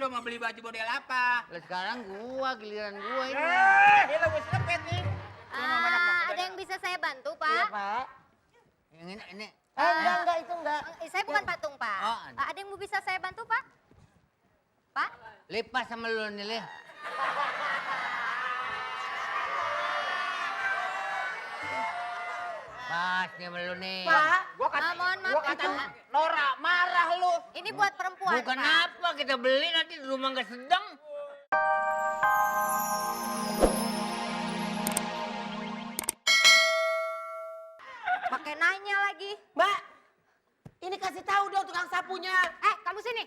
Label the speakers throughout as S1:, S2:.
S1: lu mau beli baju model apa?
S2: Lah sekarang giliran gua ini.
S1: Ini lo gue sepet nih.
S3: Ada yang bisa saya bantu, Pak?
S4: Iya, Pak.
S2: Yang ini.
S4: Enggak, itu enggak.
S3: Saya bukan patung, Pak.
S2: Oh,
S3: Ada yang bisa saya bantu, Pak? Pak?
S2: Lepas sama lu nih, Le. Pas nih sama lu nih.
S4: Pak,
S1: Gua kata,
S3: mohon maaf,
S1: gua kata
S3: Pak.
S1: Nora marah lu.
S3: Ini buat perempuan,
S2: Bukan
S3: Pak.
S2: apa kita beli nanti di rumah nggak sedang.
S3: Pakai nanya lagi.
S4: Mbak. Ini kasih tahu dong tukang sapunya.
S3: Kamu sini.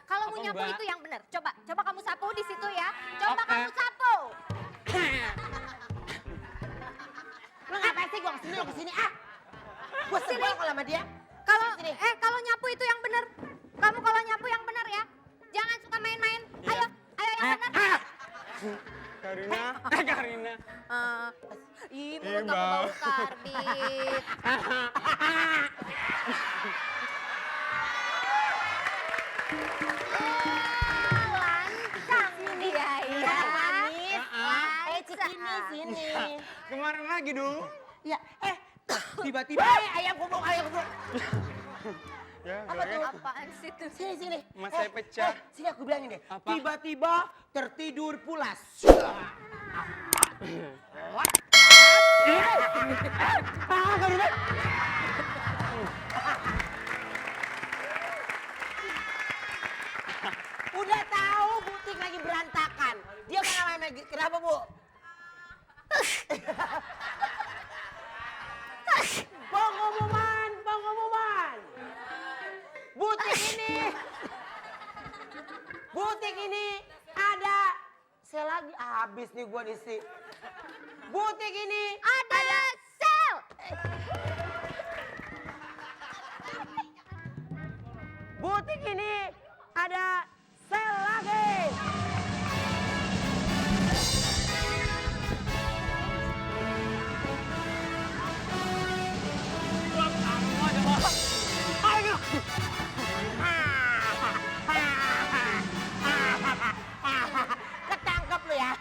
S3: Kalau mau
S1: Apa,
S3: nyapu
S1: Mbak?
S3: itu yang benar. Coba kamu sapu di situ ya. Coba
S1: Oke.
S3: kamu sapu.
S4: Lo ngapain sih gua kesini, lo kesini Gua sebel kalau sama dia.
S3: Kalau nyapu itu yang benar. Kamu kalau nyapu yang benar ya. Jangan suka main-main. Ayo yang benar.
S1: Karina.
S3: Mulut kamu bau karbit. Lancang dia ya.
S4: Manis. Cikini sini.
S1: Kemarin lagi dong.
S4: Ya,
S1: Tiba-tiba
S4: ayam kubuk.
S1: Ya,
S4: Apa tuh?
S3: Apaan sih tuh?
S4: Sini.
S1: Mas saya pecah.
S4: Sini aku bilangin deh.
S1: Apa?
S4: Tiba-tiba tertidur pulas. Udah tahu butik lagi berantakan. Dia mana kenapa, Bu? Pengumuman. Butik ini ada. Saya lagi habis nih gua isi. Butik ini
S3: Ada sel.
S4: Butik ini ada sel lagi. Ketangkep lu ya.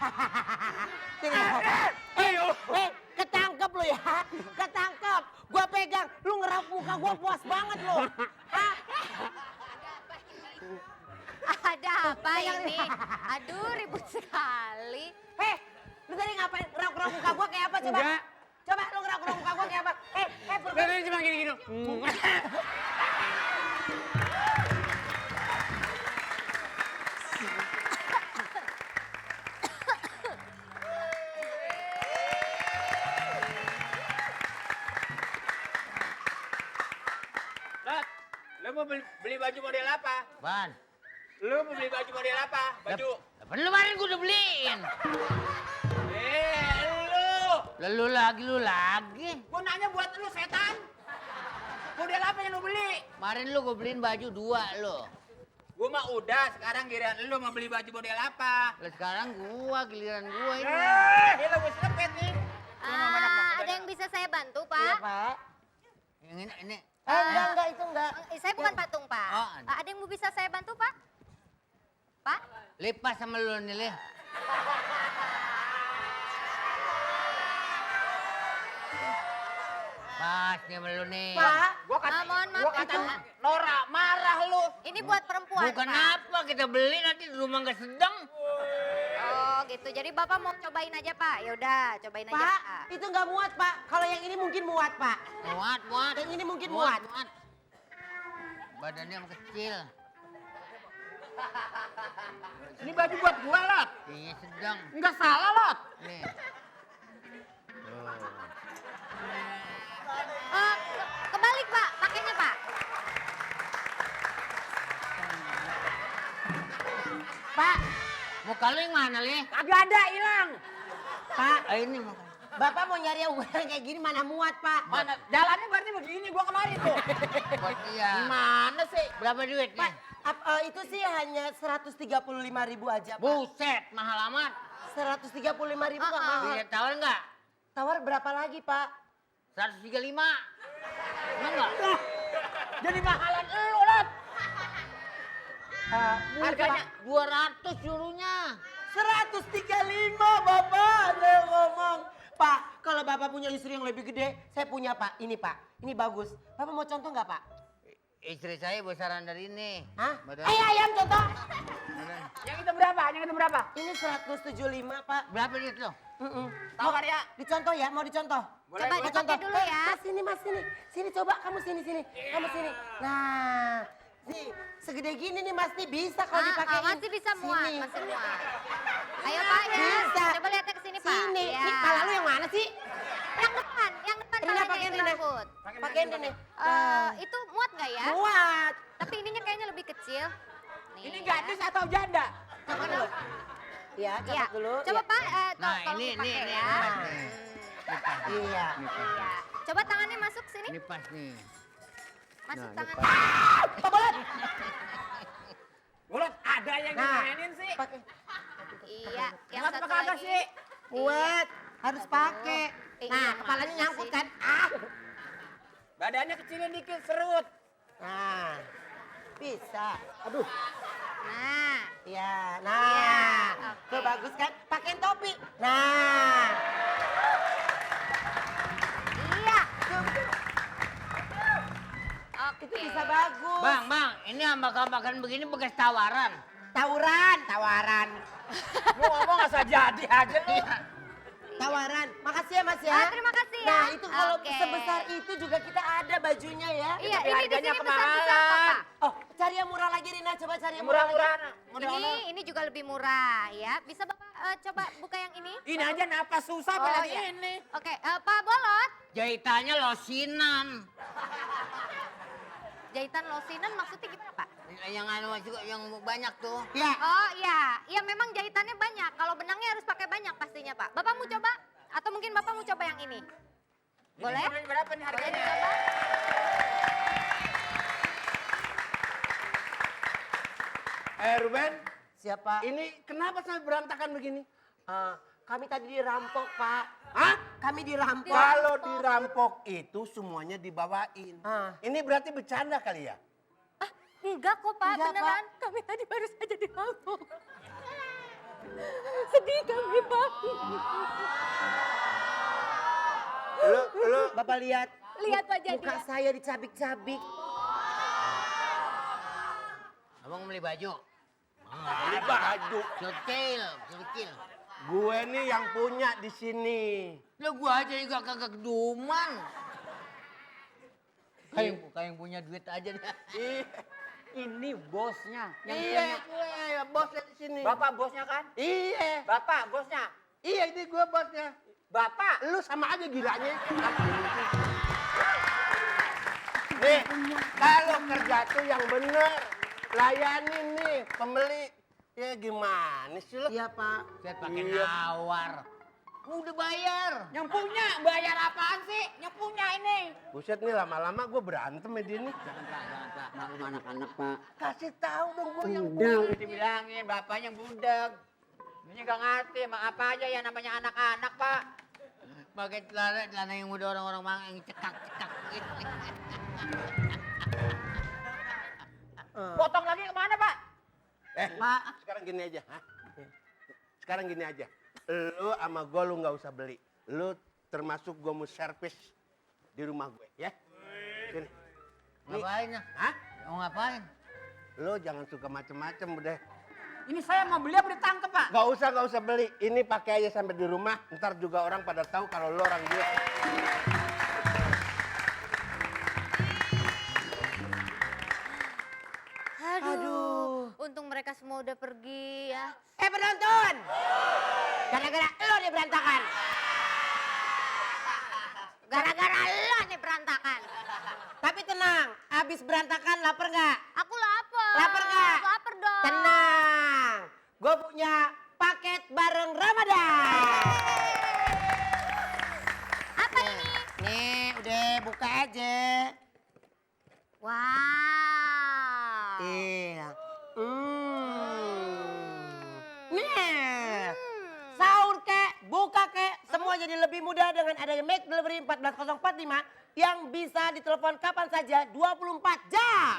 S4: Ketangkep lu ya. Ketangkep. Gua pegang, lu ngerap muka gua puas banget lu.
S3: Ada apa ini? Aduh, ribut sekali.
S4: Lu tadi ngapain ngerap muka gua kayak apa coba?
S1: Enggak.
S4: Coba lu ngerap muka gua kayak apa?
S1: Tadi cuma gini-gini. Lat, lu mau beli baju model apa?
S2: Ban.
S1: Lu mau beli baju model apa? Baju.
S2: Lu kemarin gua udah beliin.
S1: Lu.
S2: Lu lagi.
S1: Gua nanya buat lu setan. Model apa yang lu beli?
S2: Kemarin lu gua beliin baju 2 lo.
S1: Gua mah udah, sekarang giliran lu mau beli baju model apa?
S2: Lah sekarang giliran gua ini.
S1: Ini lo gue sepet nih.
S3: Ada yang bisa saya bantu, Pak?
S4: Iya, Pak.
S2: Yang ini.
S4: Enggak, itu enggak.
S3: Saya bukan patung, Pak.
S2: Oh,
S3: Ada yang bisa saya bantu, Pak? Pak?
S2: Lepas sama lu nih, Le. Pas nih sama lu nih.
S4: Pak,
S1: Gua kata,
S3: mohon maaf,
S1: gua kata
S3: Pak.
S1: Nora marah lu.
S3: Ini buat perempuan,
S2: Bukan
S3: Pak.
S2: apa kita beli nanti di rumah nggak sedang.
S3: Oh, gitu. Jadi Bapak mau cobain aja, Pak? Ya udah, cobain aja,
S4: Pak,
S3: Pak.
S4: itu nggak muat, Pak. Kalau yang ini mungkin muat, Pak.
S2: Muat.
S4: Yang ini mungkin muat.
S2: Badannya kecil.
S1: Ini baju buat gua, Lot.
S2: Iya sedang.
S1: Enggak salah, Lot.
S2: Nih.
S3: Kebalik, Pak. Pakainya, Pak.
S4: Pak,
S2: Muka lu yang mana, Le?
S4: kagak ada, hilang. Pak,
S2: Ini muka.
S4: Bapak mau nyari yang ukuran kayak gini mana muat, Pak?
S1: Mana? Jalannya berarti begini, gua kemarin tuh.
S2: Buat dia.
S1: Mana sih?
S2: Berapa duit
S4: Pak,
S2: nih?
S4: itu sih hanya 135.000 aja, Pak.
S2: Buset, mahal amat.
S4: 135.000 nggak mahal.
S2: Bisa tawar nggak?
S4: Tawar berapa lagi, Pak?
S2: 135. Emang nggak?
S1: Jadi mahalan lu, Lot. Harganya
S2: 200 suruhnya.
S4: 135 Bapak, ada yang ngomong. Pak, kalau Bapak punya istri yang lebih gede, saya punya Pak. Ini Pak, ini bagus. Bapak mau contoh nggak Pak?
S2: Istri saya besaran dari ini.
S4: Hah?
S2: Betul.
S4: Ayam contoh.
S1: yang itu berapa? Yang itu berapa?
S4: Ini 175 Pak.
S2: Berapa duit lo?
S1: Tahu kan ya?
S4: Dicontoh ya, mau dicontoh?
S1: Boleh,
S3: Coba
S1: boleh.
S3: dipakai dulu ya.
S4: Mas sini, Mas sini. Sini coba kamu sini. Kamu sini. Nah, nih segede gini nih Mas nih bisa kalau dipakai.
S3: Masih bisa muat,
S4: Sini.
S3: masih muat. Ayo Pak ya.
S4: Bisa.
S3: Coba lihatnya ke sini Pak.
S4: Sini.
S3: Ya.
S4: Nih, pala lu yang mana sih?
S3: Yang depan
S4: Rina,
S3: palanya
S4: pakai
S3: yang
S4: Rina.
S3: rambut.
S4: Pakai ini.
S3: Itu muat nggak ya?
S4: Muat.
S3: Tapi ininya kayaknya lebih kecil. Nih,
S1: Ini
S3: ya.
S1: gadis atau janda?
S3: Coba dulu.
S4: Ya,
S3: Iya.
S4: catat dulu.
S3: Coba
S4: Ya.
S3: Pak,
S2: Nah,
S3: tolong
S2: ini
S3: dipakai
S2: nih,
S3: ya.
S2: pas
S3: Hmm.
S2: nih.
S4: Iya.
S3: Iya. Coba tangannya masuk sini.
S2: Ini pas nih.
S3: Masuk
S2: Nah,
S3: tangannya.
S1: Bulat, ada yang
S4: Nah.
S1: dimainin sih.
S4: Pakai.
S3: Iya, yang
S1: Kenapa
S3: satu
S1: kagak
S3: lagi.
S1: sih?
S4: Muat. Harus pakai.
S3: Iya,
S4: Nah,
S3: mana
S4: kepalanya nyangkut
S3: sih?
S4: kan?
S1: Badannya kecilin dikit, serut.
S4: Nah, bisa. Aduh.
S3: Nah,
S4: Ya,
S3: Iya,
S4: nah.
S3: oke.
S4: Tuh bagus kan? Pakein topi. Nah.
S3: iya.
S4: Tuh,
S3: Oke.
S4: itu bisa bagus.
S2: Bang, ini ambak-ambakan begini bekas tawaran.
S4: Tawaran.
S1: Lu ngomong asal jadi aja lu.
S4: Tawaran. Makasih ya Mas ya.
S3: Terima kasih ya.
S4: Nah, itu kalau
S3: Oke.
S4: sebesar itu juga kita ada bajunya ya.
S3: Iya,
S1: Tapi
S3: ini di
S1: harganya
S3: sini besar-besar kok,
S1: kemahalan.
S3: Pak.
S4: Oh, cari yang murah lagi Rina, coba cari yang murah
S1: Murah-murah.
S4: lagi.
S3: Ini juga lebih murah ya. Bisa Bapak coba buka yang ini?
S1: Ini aja napas susah
S3: Oh,
S1: apalagi
S3: iya.
S1: ini.
S3: Oke, Pak Bolot.
S2: Jahitannya losinan.
S3: Jahitan losinan maksudnya gimana Pak?
S2: Yang anu juga yang banyak tuh.
S4: Ya.
S3: Oh iya, iya memang jahitannya banyak. Kalau benangnya harus pakai banyak pastinya Pak. Bapak mau coba? Atau mungkin Bapak mau coba yang ini? Boleh?
S1: Ini berapa nih harganya?
S3: Coba.
S5: Ruben,
S4: Siapa?
S5: ini kenapa sampai berantakan begini?
S4: Kami tadi dirampok, Pak.
S5: Hah?
S4: Kami dirampok.
S5: Kalau dirampok itu semuanya dibawain.
S4: Ah.
S5: Ini berarti bercanda kali ya?
S3: Enggak kok Pak,
S4: Enggak,
S3: beneran. Kami tadi baru saja dirampok. Sedih kami Pak.
S5: Lu
S4: Bapak lihat.
S3: Lihat wajah
S4: Muka
S3: dia.
S4: saya dicabik-cabik.
S2: Abang beli baju.
S5: beli baju.
S2: Kecil.
S5: Gue nih yang punya di sini.
S2: Lah gua aja juga kagak keduman. Kayak punya duit aja dah.
S5: Ih,
S1: Ini bosnya.
S5: iya, gue ya bosnya di sini.
S1: Bapak bosnya kan?
S5: Iya,
S1: Bapak bosnya.
S5: iya ini gue bosnya.
S1: Bapak.
S5: Lu sama aja gilanya. Nih, kalau kerja tuh yang bener. Layanin nih pembeli. Ya gimana sih lu?
S4: Iya, Pak.
S2: Saya pakai
S5: Iya.
S2: nawar. Udah bayar.
S1: Yang punya bayar apaan sih? Yang punya ini.
S5: Buset nih lama-lama gue berantem sama dia nih.
S2: Jangan Pak. Maklum anak-anak Pak.
S5: Kasih tahu dong gue yang
S1: Udah dibilangin bapaknya budak. Ini gak ngerti, emang apa aja ya namanya anak-anak Pak.
S2: Pakai celana yang udah orang-orang mang yang cekak-cekak gitu.
S1: Potong lagi kemana Pak?
S5: Pak, sekarang gini aja. Hah? Sekarang gini aja. Lu sama gue lu nggak usah beli. Lu termasuk gue mau servis di rumah gue ya. Sini.
S2: Ngapain ya?
S5: Hah?
S2: Mau ngapain?
S5: Lu jangan suka macem-macem udah.
S1: Ini saya mau beli apa ditangkep Pak?
S5: Gak usah beli. Ini pakai aja sampai di rumah. Ntar juga orang pada tahu kalau lu orang dia.
S3: Aduh. Untung mereka semua udah pergi ya.
S4: Penonton! Gara-gara lo nih berantakan.
S3: Gara-gara lo nih berantakan.
S4: Tapi tenang, abis berantakan lapar nggak?
S3: Aku lapar.
S4: Lapar nggak?
S3: Lapar dong.
S4: Tenang, gue punya paket bareng Ramadan.
S3: Apa ini?
S4: Nih, udah buka aja.
S3: Wow.
S4: Iya. Nih, sahur kek, buka kek, semua jadi lebih mudah dengan adanya Make Delivery 14045 yang bisa ditelepon kapan saja 24 jam.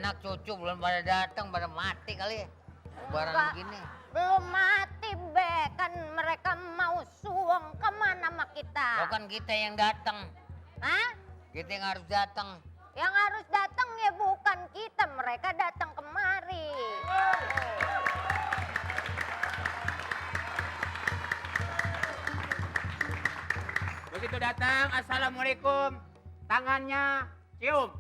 S2: anak cucu belum pada datang, pada mati kali. Barang
S3: Enggak.
S2: begini.
S3: Belum mati be, kan mereka mau suwung kemana sama kita?
S2: Oh kan kita yang datang.
S3: Hah?
S2: Kita yang harus datang.
S3: Yang harus datang ya bukan kita, mereka datang kemari.
S1: Begitu datang, assalamualaikum. Tangannya cium.